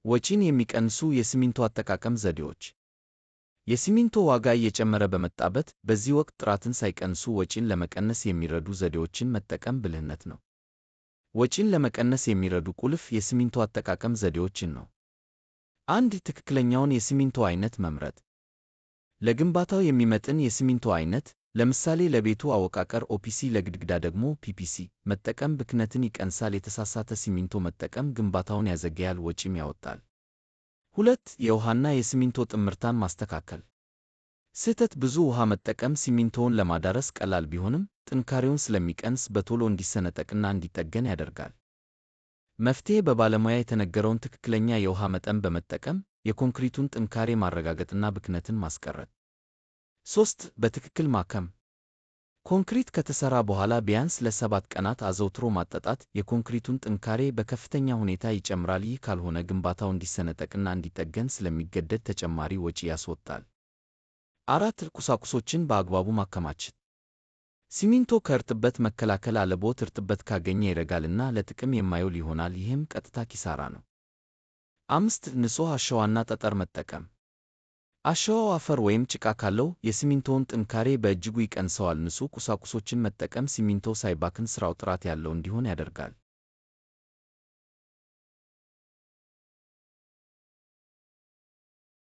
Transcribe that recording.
ወጪን የሚቀንሱ የሲሚንቶ አጠቃቀም ዘዴዎች። የሲሚንቶ ዋጋ እየጨመረ በመጣበት በዚህ ወቅት ጥራትን ሳይቀንሱ ወጪን ለመቀነስ የሚረዱ ዘዴዎችን መጠቀም ብልህነት ነው። ወጪን ለመቀነስ የሚረዱ ቁልፍ የሲሚንቶ አጠቃቀም ዘዴዎችን ነው። 1. ትክክለኛውን የሲሚንቶ አይነት መምረጥ። ለግንባታው የሚመጥን የሲሚንቶ አይነት፣ ለምሳሌ ለቤቱ አወቃቀር OPC፣ ለግድግዳ ደግሞ PPC መጠቀም ብክነትን ይቀንሳል። የተሳሳተ ሲሚንቶ መጠቀም ግንባታውን ያዘገያል፣ ወጪም ያወጣል። 2. የውሃና የሲሚንቶ ጥምርታን ማስተካከል። ስህተት ብዙ ውሃ መጠቀም ሲሚንቶውን ለማዳረስ ቀላል ቢሆንም ጥንካሬውን ስለሚቀንስ በቶሎ እንዲሰነጠቅና እንዲጠገን ያደርጋል። መፍትሔ በባለሙያ የተነገረውን ትክክለኛ የውሃ መጠን በመጠቀም የኮንክሪቱን ጥንካሬ ማረጋገጥና ብክነትን ማስቀረት። 3. በትክክል ማከም። ኮንክሪት ከተሠራ በኋላ ቢያንስ ለ7 ቀናት አዘውትሮ ማጠጣት የኮንክሪቱን ጥንካሬ በከፍተኛ ሁኔታ ይጨምራል። ይህ ካልሆነ ግንባታው እንዲሰነጠቅና እንዲጠገን ስለሚገደድ ተጨማሪ ወጪ ያስወጣል። 4. ቁሳቁሶችን በአግባቡ ማከማቸት። ሲሚንቶ ከእርጥበት መከላከል አለብዎት። እርጥበት ካገኘ ይረጋልና ለጥቅም የማይውል ይሆናል። ይህም ቀጥታ ኪሳራ ነው። 5. ንጹሕ አሸዋና ጠጠር መጠቀም። አሸዋው አፈር ወይም ጭቃ ካለው የሲሚንቶውን ጥንካሬ በእጅጉ ይቀንሰዋል። ንጹሕ ቁሳቁሶችን መጠቀም ሲሚንቶው ሳይባክን ስራው ጥራት ያለው እንዲሆን ያደርጋል።